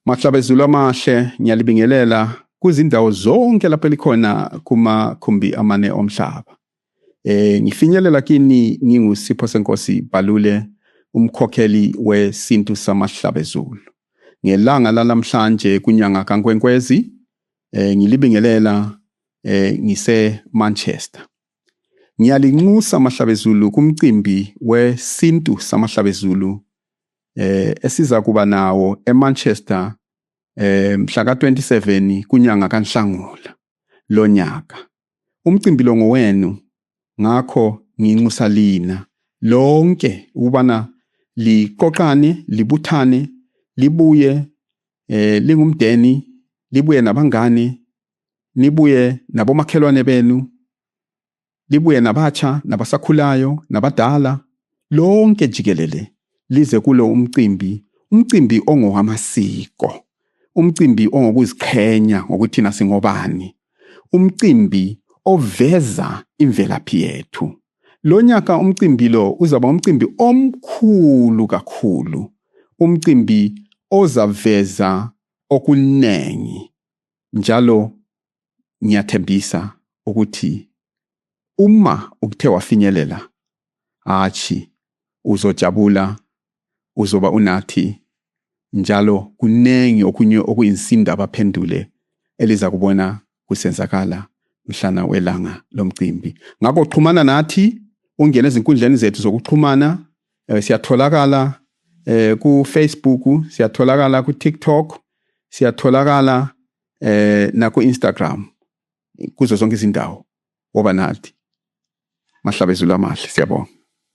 Mahlabezulu amahle ngiyalibingelela kuzindawo zonke lapho likhona kumakhumbi amane omhlaba. Ngifinyelela kini ngingusipho senkosi Balule, umkhokheli wesintu samahlabezulu. Ngelanga lalamhlanje kunyanga kaNkwenkwezi, ngilibingelela ngise Manchester. Ngiyalinxusa amahlabezulu kumcimbi wesintu samahlabezulu esiza kuba nawo eManchester mhla ka-27 kunyanga kaNhlangula lonyaka. Umcimbi lo ngowenu, ngakho nginxusa lina lonke ubana liqoqane, libuthane, libuye lingumdeni, libuye nabangane, nibuye nabomakhelwane benu, libuye nabatsha, nabasakhulayo, nabadala, lonke jikelele lize kulo umcimbi ongowamasiko, umcimbi ongokuziqhenya ngokuthi thina singobani, umcimbi oveza imvelaphi yethu. Lo nyaka umcimbi lo uzaba umcimbi omkhulu kakhulu, umcimbi ozaveza okunengi. Njalo ngiyathembisa ukuthi uma ukuthe wafinyelela, uzojabula, uzoba unathi, njalo kunengi okunye okuyinsinda abaphendule eliza kubona kusenzakala mhlana welanga lomcimbi. Ngakho xhumana nathi, ungene ezinkundleni zethu zokuxhumana. Siyatholakala ku Facebook, siyatholakala ku TikTok, siyatholakala na ku Instagram. Kuzo zonke izindawo woba nathi. Mahlabezulu amahle, siyabonga.